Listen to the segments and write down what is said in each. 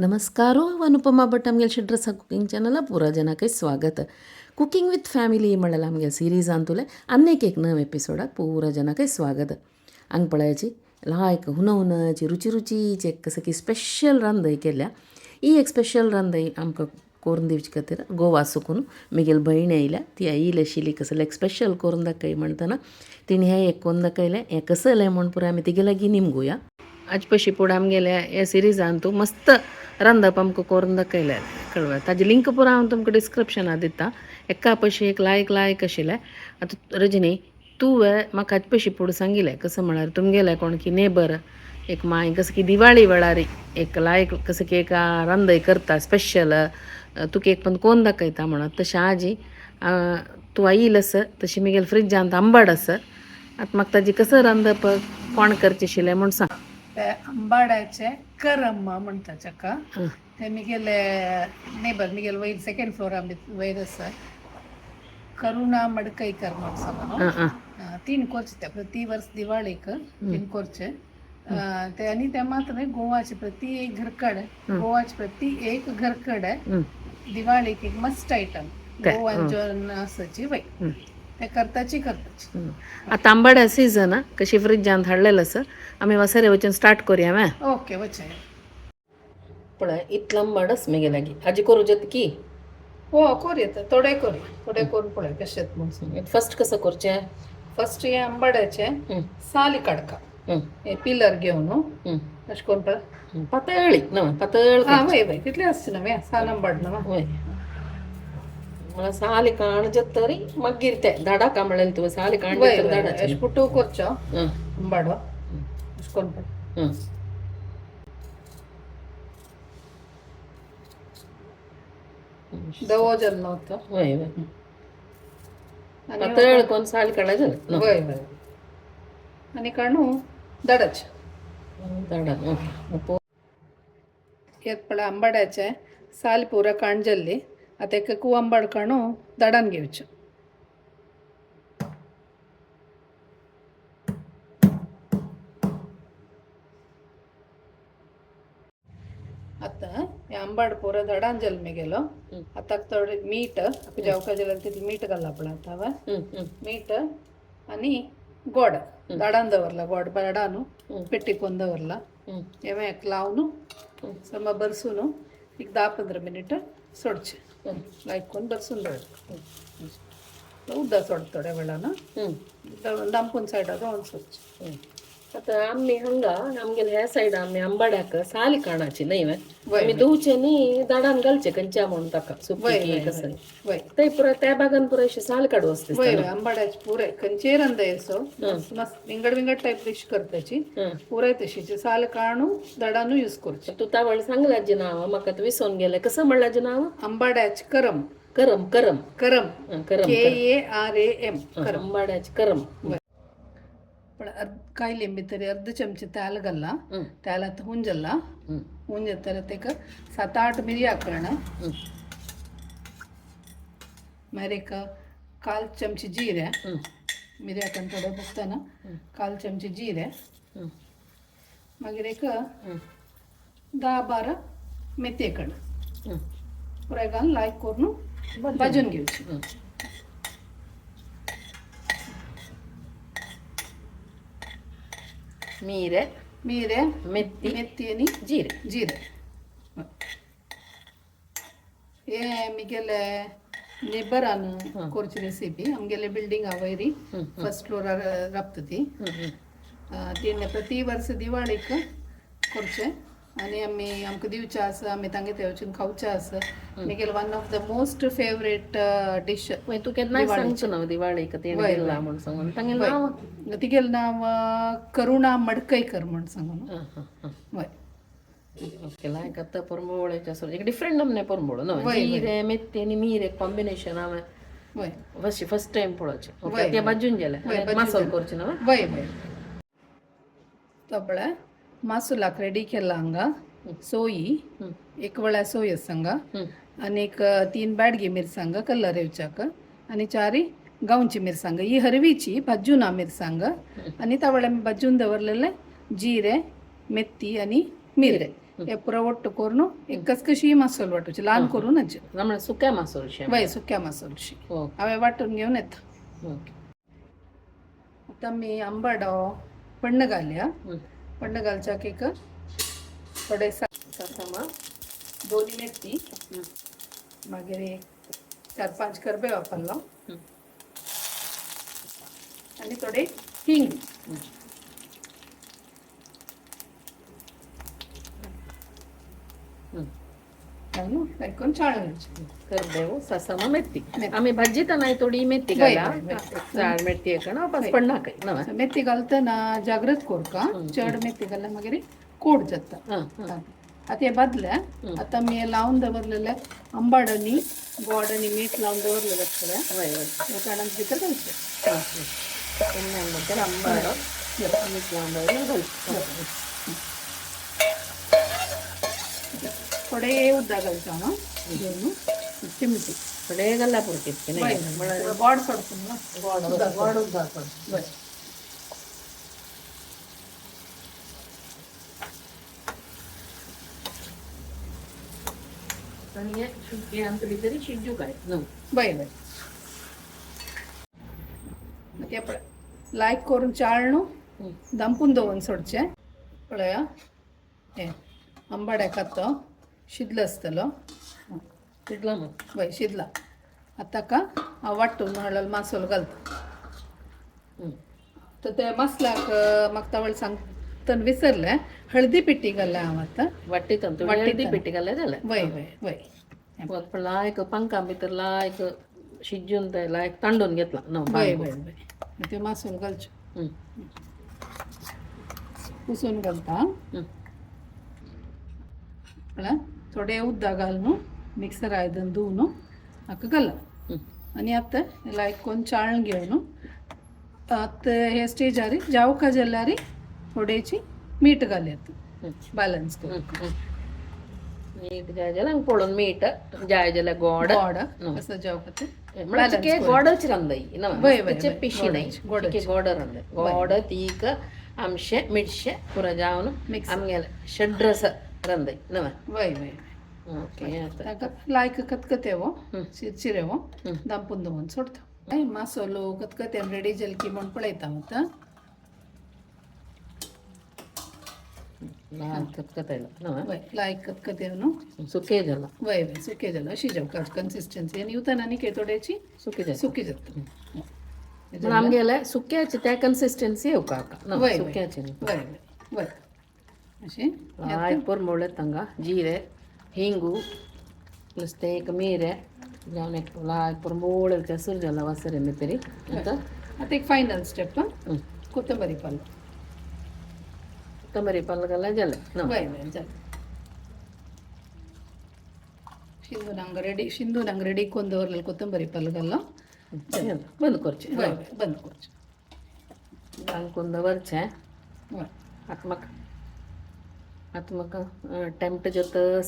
ನಮಸ್ಕಾರೋ, Anupama Bhat. ಆಮ್ಗೆಲ್ ಶೆಡ್ರಸ cooking channel ಪೂರಾ ಜನಕ್ಕೆ ಸ್ವಾಗತ. ಕುಕಿಂಗ್ ವಿತ್ ಫ್ಯಾಮಿಲಿ म्हणल्यार आमगे सिरीज आंतुले आनीक एक नव एपिसोडाक पूरा जनाक स्वागत. हांग पळयाची लायक हुन हुनाची रुची रुचीची एक कसं की स्पेशल रांदय केल्या. ही एक स्पेशल रांदय आमकां करून दिवचे खातीर गोवा सुकून म्हगेली भयण येयल्या. ती येयली आशिल्ली कसलें एक स्पेशल करून दाखय म्हणटना तिणें हें एक करून दाखयलें. हें कसलें म्हूण पुराय आमी तिगे लागीं निमगुया. आज पशी पुढे आमगेल्या ह्या सिरिजान तूं मस्त रांदप आमकां करून दाखयलें कळ्ळें. ताजी लिंक पुरा हांव तुमकां डिस्क्रिप्शनात दिता. एका पशी एक लायक लायक आशिल्लें. आतां रजनी, तुवें म्हाका आज पशी पुढे सांगिल्लें कसं म्हळ्यार तुमगेलें कोण की नेबर एक माय कसं की दिवाळी वेळार एक लायक कसं की एक रांदय करता स्पेशल, तुका एक पण कोण दाखयता म्हणत. तशें आजी तूं आयिल आसा तशी म्हगेले फ्रिजांत आंबाड आसा. आतां म्हाका ताजी कसं रांदप कोण करचें आशिल्लें म्हूण सांग. ते आंबाड्याचे करम म्हणटा ताका. ते मिगेले नेबर, मिगेले वयर सेकंड फ्लोरा वयर आसा, करुणा मडकईकर म्हण सांगून. आं आं तीन कोरचे ते प्रति वर्स दिवाळीक तीन कोरचे ते. आनी ते मात्र न्हय, गोवाचे प्रति एक घरकडे, गोवाचे प्रति एक घरकडे दिवाळीक एक मस्ट आयटम ते, गोवान आसाची वय ते करताची करताची. आतां आंबाड्या सीझन कशी फ्रिजांत हाडलेलं आसा. आमी वसारे वचून स्टार्ट करूया वे. ओके, वचया. पळय, इतलो आंबाड आसा म्हगे लागीं. आजी करूं जाता की? हो, कोर येता. थोडे कोर, थोडे करून पळय कशें येता म्हूण सांग. फर्स्ट कसं करचें? फर्स्ट हे आंबाड्याचे साली काडका. हे पिलर घेवन अशें करून पळय. पातळी न्हय, पातळ. हा, वय वय, तितले आसचे न्हय सान आंबाड न्हय. वय, म्हळ्यार साली काण जातरी मागीर ते धाडाका म्हणलें तुवें साली काण वय जातरी वय धाडाचें. अशें पुटू करचो आंबाडो अशें करून पळय. दवो जालो न्हू तो. वय वय. आनी पातळ कोण साल काडल्या जालें. वय वय, आनी काणू धाडाचें. धाडा, ओके. येत पळय, आंबाड्याचे साल पुरा काण जाल्ली. आतां एक आंबाड काणू दाडान घेवचें. आतां हे आंबाड पुरा दडान जाल गेलो. आतां थोडे मीठ जेवका जाल्यार तितलें मीठ घालला पळय आतां हांवें मीठ आनी गोड दाडान दवरला. गोड दाडान पेट्टी कोन्न दवरला. हें एक लावन समा बरसून एक 10-15 मिनिट सोडचें. लायक कोन्न बरसून दवर. उदक सोड थोड्या वेळान दामपून सायडार रावन सोडचें. आतां आमी हांगा आमगेले ह्या सायडा आमी आंबाड्याक साली काणाची न्हय वे. वय. आमी धुवचे न्ही, दाडान घालचे खंयच्या म्हूण ताका वय. सुकी वय. कसं वय. ते पुराय त्या बागान पुराय अशी साल काडू आसता. वय वय, आंबाड्याचे पुराय खंयचेय रांदय असो मस्त मस्त विंगड विंगड टायप डिश करताची. पुराय तशीची साल काणू दडानू यूज करची. तूं तावळ सांगला आजी नांव, म्हाका तूं विसोन गेलें. कसं म्हणलां आजी नांव? आंबाड्याचे करम. करम, करम. करम. आं, करम. K A R A M, करम. आंबाड्याचे करम. पण कायले भितर अर्द चमचे तेल घालला. तेल आतां हुंजल्ला. हुंजतर तेका 7-8 मिरयां करणं. मागीर एक काल चमचे जिरे. मिरयां कण थोडे बुकतना काल चमचे जिरे. मागीर एक 10-12 मेथये कण पुराय घालून लायक करून भाजून घेवची. मिरे. मिरे. मेथी. मेथी आनी जिरे. जिरे. हे मिगेले नेबरान कोरची रेसिपी. आमगेले बिल्डिंगा वयरी फर्स्ट फ्लोरार राबता ती. तिणें प्रति वर्स दिवाळीक करचें आनी आमी आमकां दिवचें आसा, आमी तांगे थंय वचून खावचें आसा. मिगेले one of the most favourite dish. मागीर तूं केन्नाय सांगचो ना दिवाळीक तेणें वय. दिलां म्हूण सांगून तांगेलें नांव. तिगेलें नांव करुणा मडकईकर म्हूण सांगून. आं हां हां वय. ओके, लायक आतां परंबोळेचें आसा एक डिफरंट नमने परंबोळ न्हय. वय. जिरे मेथी आनी मीर एक कॉम्बिनेशन हांवें वय. फर्स्ट फर्स्ट टायम पळोवचें. ओके. वय. ते भाजून गेले. वय. आनी भाजून मासोल जालें. करचें न्हय. वय वय. तो पळय, मासुलाक रेडी केला. हांगा सोयी, एक वळ्या सोय आसा हांगा. आनी एक तीन ब्याडगी मिरसांग कलर येवच्याक आनी चारी गांवची मिरसांग. ही हरवीची भाजून मिरसांग. आनी तावळ आमी भाजून दवरलेले जिरे, मेथी आनी मिरे. हे पुरो ಒಟ್ಟು करून एक कशी मासोल वाटूची ल्हान करून म्हळ्यार सुक्या मासोलशें. वय, सुक्या मासोलशी. ओके. हांवें वांटून घेवन येता. ओके. आतां आमी आंबाडो पण्ण घालया. पण्ण घालच्याक एक थोडे सासमां. दोनी मेथी, मागीर एक 4-5 करबे वापरलो आनी थोडे हिंग. घालून लायक चाळून घालचें. करबेव, सासमां, मेथी. मेथी. आमी भाजयतना थोडी मेथी वय, घाला. वय, वय. चाळ मेथी एकण वय. पण्णाकय नवा. मेथी घालतना जागृत करका, चड मेथी घाल्यार मागीर कोड जाता. हां हां आतां हे बादले. आतां आमी हे लावन दवरलेले आंबाड आनी गोड आनी मीठ लावन दवरलेलें आसतलें, वय वय हे काणान भितर घालचें. हां हां, आंबाडो मीठ लावन दवरलें घालचें. थोडे उदक घालता हांव घेवन चिमटी. थोडे घालला पुरते इतकें वय. न्ही म्हळ्यार गोड सोडटा न्हू. गोड उदक. गोड उदक पडटा. वय. आनी हें आमकां भितर शिजूंक काय न्हू. वय वय, ते पळय, लायक करून चाळ न्हू, दमपून दवरून सोडचें. पळया, हें आंबाड्याक आतां शिजलो आसतलो. शिजला मग. वय, शिजला. आतां का हांव वांटून हाडलेलो मासोल घालता. तर ते मसल्याक म्हाका तवळ सांगतना विसरलें, हळदी पिठी घातल्या हांव आतां. वाटीत वाटीत. हळदी पिठी घातल्यार जालें. वय वय वय. पण लायक पंखा भितर लायक शिजून ते लायक तांडून घेतला न्हू. वय वय वय, ते मासोल घालचें, पुसून घालता. म्हळ्यार थोडे उदक घालून मिक्सर आयदन धुवन हाका घाला आनी आतां लायक कोन्न चाळण घेवन आतां हे स्टेजार जावका जाल्यार थोडेची मीठ घालयात बॅलन्स करून. मीठ जाय जाल्यार हांगा पळोवन मीठ जाय जाल्यार गोड. गोड कसं जावका ते म्हळ्यार चिके गोडच रांदय. वय, वय, चिके पिशी न्हय. गोडच. चिके गोड रांदय, गोड तीक आमशें मिरशें पुरो जावन Mix. आमगेलें षड्रस रांदय न्हय. वय वय. ओके, आतां ताका लायक कतकतेवो चिरचिरेवो दामपून दवरून सोडता. मासोलो कतकते रेडी जाल की म्हूण पळयता हांव आतां. लाल कतकतयलो न्हय. वय, लायक कतकतेव न्हू. सुकें जालां. वय वय, सुके जालां. अशी जावका कन्सिस्टन्सी आनी उतान आनी कितें थोडेची सुकें जाता. सुकी जाता. पूण आमगेलें सुक्याचें त्या कन्सिस्टन्सी येवका वय वय. सुक्याचें न्ही. वय वय वय, अशें. लायक परमळ तांगा जिरे हिंगू नुस्तें एक मिरें जावन एक लायक परमळ केसर जाला वासरे भितरी आतां. आतां एक फायनल स्टेप, कोथंबरी पालो. कोथंबरी पालो घाल्यार जालें न्हू. वय वय, जालें. शिंदून हांगा रेडी, शिंदून हांगा रेडी करून दवरलें कोथंबरी पालो घालो. बंद करचें. वय वय, बंद करचें. बंद करून दवरचें. वय. आतां म्हाका आतां म्हाका टेम्प्ट जाता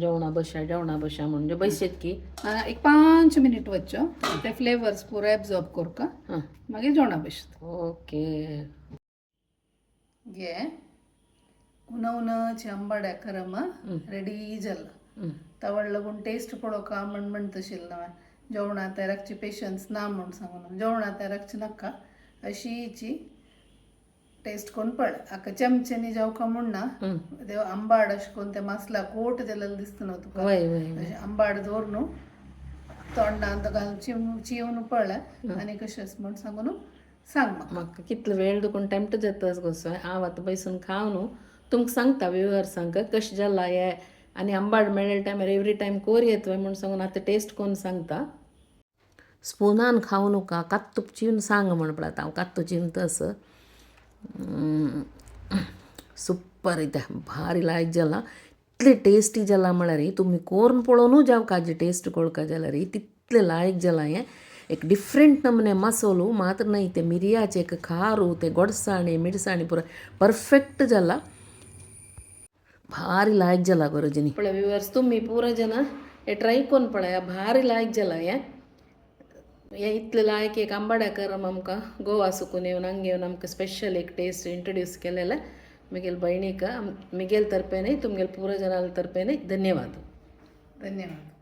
जेवणा बशा जेवणा बशा म्हणजे बसयत की. एक 5 मिनीट वच्चो, ते फ्लेवर्स पुरो एब्जॉर्ब करका. हां. मागीर जेवणा बसता. ओके. घे, उनवनची आंबाड्या करम रेडी जाला. तवळ लागून टेस्ट पळोवका म्हण म्हणतशील ना, जेवणा तयाराकची पेशन्स ना म्हूण सांगून जेवणा तयाराकची नाका, अशीची टेस्ट करून पळय. हाका चमच्यानी जावका म्हूण ना, ते आंबाड अशें करून ते मासला कोट जालेलें दिसता न्हू तुका. वय वय. अशें आंबाड दवर न्हू तोंडांत घालून चिवन पळय आनी कशें आसा म्हूण सांगून सांग म्हाका. म्हाका कितलो वेळ दुखून टेम्प्ट जाता गोसो हांव आतां बसून खाव न्हू, तुमकां सांगता व्युवर्सांक कशें जाला हे आनी आंबाड मेळ्ळे टायमार एवरी टायम कोर येतय म्हूण सांगून आतां टेस्ट करून सांगता. स्पुनान खावं नुका, कात्तू चिवन सांग म्हण पळयता हांव कात्तू चिवन तस सुपर इतें भारी लायक जाला, इतलें टेस्टी जाला म्हळ्यार तुमी कोरून पळोवनू जावं टेस्ट कळका जाल्यार तितलें लायक जाला. हें एक डिफरंट नमूने मसोलो मात्र न्हय, ते मिरयाचें एक खारू, ते गोडसाणी मिरसाणी पुरो परफेक्ट जाला, भारी लायक जाला गो रजनी. पळय व्युवर्स, तुमी पुरो जाणां हे ट्राय करून पळया, भारी लायक जाला हें. हें इतलें लायक एक आंबाड्या करम आमकां गोवा सुकून येवन हांगा येवन आमकां स्पेशल एक टेस्ट इंट्रोड्यूस केलेलें. मिगेल बहिणीक, मिगेल तरपेने तुमगेल पूरा जनाल तरपेने धन्यवाद. धन्यवाद.